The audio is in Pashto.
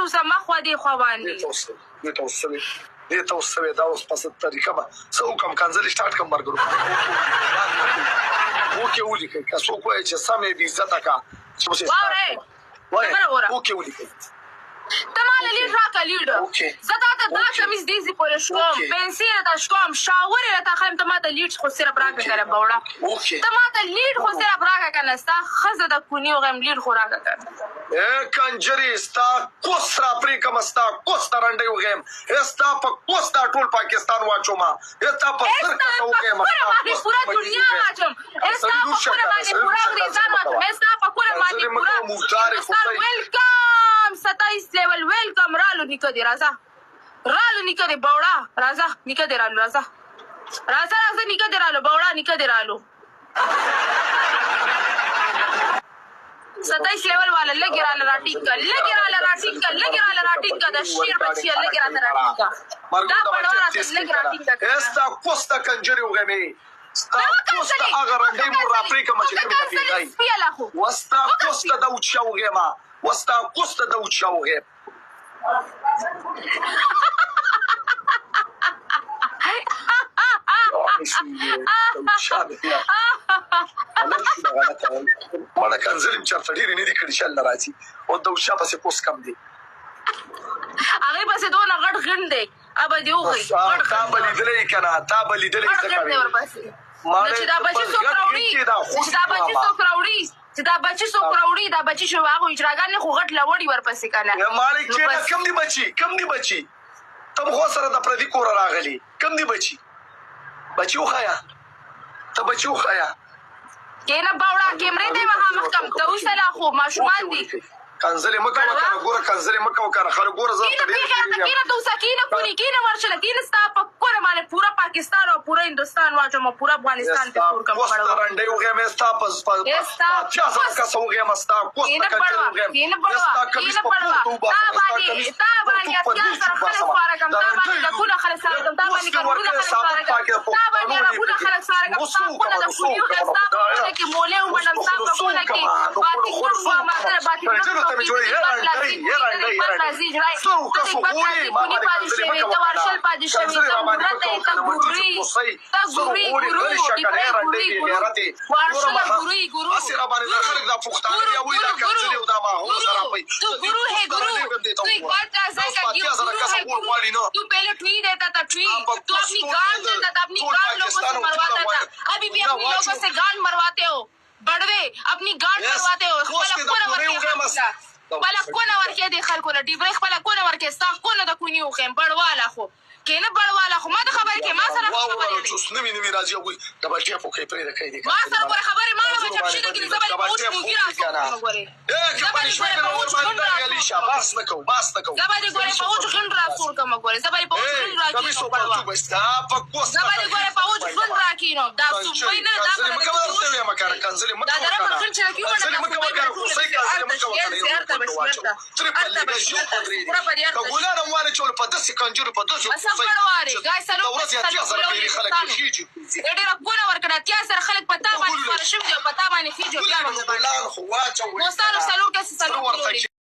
اوسه مخ خوا دې خوا باندې. دې ته اوس دې ته اوس څه وې، دې ته اوس څه وې؟ دا اوس په څه طریقه به څه وکړم؟ کنځلې سټارټ کړم ملګرو؟ اوکې ولیکئ، که څوک وایي چې سم یې بې عزته کا چې اوس یې سټارټ واورې، کړم، وایه. خبره وره. اوکې ولیکئ. ته ماله لیډ راکه، لیډ. اوکې. زه تا ته دا اوکې. کمیس دې ځای پورې شکوم، اوکې. پنسې راته شکوم، شاورې راته ښیم، ته ماته لیډ خو صرف راکه اوکې. کنه بوړه. اوکې. ته ماته لیډ خو صرف راکه کنه، ستا ښځه د کوني وغیم، لیډ خو راکه کنه. اے کنجرې، ستا کوس را پرې کوم، ستا کوس ته رنډۍ وغیم، ستا په کوس دا ټول پاکستان واچوم، ستا په زر ستا کسه په وغیم، کوره ستا باندې کوس پوره ته مګي دنیا وغیم. واچوم، ستا سړي په لور شه کوره کنه، باندې سړي لور پوره شه، انګریزان کنځلې مه واچوم، کوه، ستا په کوره باندې کنځلې مه پوره کوه مردارې هندوستان. خوسۍ. ویلکم 27 لیول، ویلکم. رالو نیکه دې، راځه رالو نیکه دې بوړه، راځه نیکه دې رالو، راځه راځه راځه نیکه دې رالو بوړه، نیکه دې رالو. 27 لیول والا لګي راله راټینګ کا، لګي راله راټینګ کا، لګي راله راټینګ کا، د شیر بچیه لګي راته راټینګ کا، دا بړوا راته لګي راټینګ کا کنه. ستا کوس ته کنجرې وغیمې، ستا دا کوس ته وکنځلې، هغه رنډۍ مور را وکنځلې، پرې کوم چې ته مې وکنځلې پیږی سپیه لا خو وستا کوس ته وکسپیه. د اوچا وغیمه، وستا کوس ته د اوچا وغیم. مړه کنځلې مې چېرته ډېرې نه دي کړي چې الله راځي او د اوچا پسې کوس کم دی. هغې پسې دونه غټ غڼ دی، ابه دې وښیي، غټ تا غڼ به دی. لیدلی که نه؟ تا به لیدلی غټ څه غټ دی کوې ورپسې. نو ماړه؟ چې دا ته بچي په څوک غټ غېږ راوړي، کې دا چې خوسي دا بچي ماما څوک راوړي، چې دا بچي څوک راوړي، دا بچي شو هغه اجراګانې خو غټ لوړي ورپسې کنه. مالک نو چې بس. کم دی بچي، کم دی بچي، تم خو سره د پردي کوره راغلي، کم دی بچي؟ بچي وښیه، ته بچي وښیه. کینه باوړه، کیمرې ته یې مخامخ کم ته اوسه، لا خو ماشومان دي. کنځلې مه کوه بړوا. کنه ګوره، کنځلې مه کوه کنه خلک ګوره، زه کینه ورته ډېر پیښه راته یم. کینه، ته اوسه کینه کونی، کینه ورشله کینه، ستا په کوره باندې پوره پاکستان او پوره هندوستان واچوم او پوره افغانستان ستا ته سور کم کوس ته بړوا. رنډۍ وغیم، ستا په ستا 80,000 کوس کسه وغیم، ستا کوس ته کینه کنجرې بړوا، وغیم، کینه بړوا، ستا کمیس کینه په بړوا. پورته تا وباسم، ستا باندې کمیس تا پرتوګ باندې په 80,000 دوه خلک وباسم. خواره کم، د تا باندې رنډۍ ډکونه خلک ساره کم، تا کوس باندې دې کارونه ورکړی خلک ثابت ساره کم، پاکې تا باندې پښتنو عربونه دې خلک ساره کم، نو ستا څه کونه وکړم، د نو څه کونیو وکړم؟ ستا په خدایه کونه کې مولې اوس ومنم، به ستا خو په نو څه کونه کې وکړم؟ نو خو باطل خو نم څه ماته وکړم؟ باطل نم کنجرو ته مې څوکې جوړې دې یې بد رنډۍ، لاسي یې کونی ته رنډۍ، یې بد رنډۍ لاسي اجرای څه ته وکړه؟ دې څه بد غولې لاسي ما کونی باندې پاتې کنځلې مه شوې، کوه ته کنه، وارشل پاتې شوې، کنځلې ته را باندې مه ګوره کوه ته کنه. مړ ګوري، کوسۍ ته زه ګوري غولې ګورو غلې شه کنه، ډیپرې یې رنډۍ ګوري بې ګورو غیرتې ګوره وارشل مخه ګوري ګورو هسې را باندې دا ګورو خلک دا پښتانه ګورو بیا وایي دا ګورو کنځلې او دا ماحول ګورو خرابوي. تو د دې ګورو کوس ہے د ګورو، رنډۍ به دې ته تو وګوره، اقبال دا प्लाजा اوس کا 80,000 ګورو کسه ہے اور ګورو، غواړي نه تو پہلے ٹوئی دیتا تھا ٹوئی، ستا په تو کوس اپنی ټول گانڈ دیتا تھا، اپنی ټول گانڈ لوگوں پاکستان سے او ټول مرواتا افغان تھا، ابھی بھی دنیا اپنی لوگوں واچو. سے گانڈ مرواتے ہو بڑوے، اپنی گانڈ یس مرواتے ہو. کوس خپله دې د کونه کورې ورکې وغیم. خلکو له، خپله کونه ورکې دې خلکو له، ډیبرې خپله کونه ورکې، ستا کونه د کونی وخیم بړواله خو کینه بړواله خو ما ته خبرې کې ما سره وا خبرې ورو دي. چې نوی نوی راځي هغوی ډبل ټیپ وکړي پرېږده کوي دې ما کنځلې سره ماله ګوره خبرې ما کنځلو به باندې چپشي بدې کې زه به ډبل په اوچ ټیپ موګي وکړي راسو که نه کوم ګورې، ای که زه به دې پنشمنټ ګوره په ور اوچ باندې غونډ درغلي راسور شه کوم، باس نه کوو، باس نه کوو. زه به دې ګوره کمیس په او اوچ پرتوګ غونډ راسور کوم ګورې، زه به دې په اوچ ای غونډ کمیس راکینم او بړوا، پرتوګ ستا په کوس زه ته به دې ګوره په اوچ وایي غونډ راکینم. دا کنجرې سومبۍ نه دا کنځلې به مه د کوه درته اوچ وایم کنه، کنځلې مه دا کوه درم کنه، غونډ چې راکیو کنځلې دا مه کوه سومبۍ کنه به ټوله خوسۍ بشي کنځلې ارته مه کوه شي کنه یو ارته ګل بشي واچو ارته ترپل ارته دې بشي یو ارته پدرې دي پوره په دې که ارته شي. ګلان هم وانه چول په داسې کنجرو په داسې بس خوسۍ بړوارې چې ګای د څلور ورځې کسه 80,000 څلور پیرې خلک هندوستانو خېږي ډېره کونه ورکړه، 80,000 خلک په تا په باندې ګل سپاره شوي دي او په تا باندې خېږي او بیا ګل به باندې ګلان خو واچوئ دوستانو کنه څلور کسه سره څلور ورته لوري.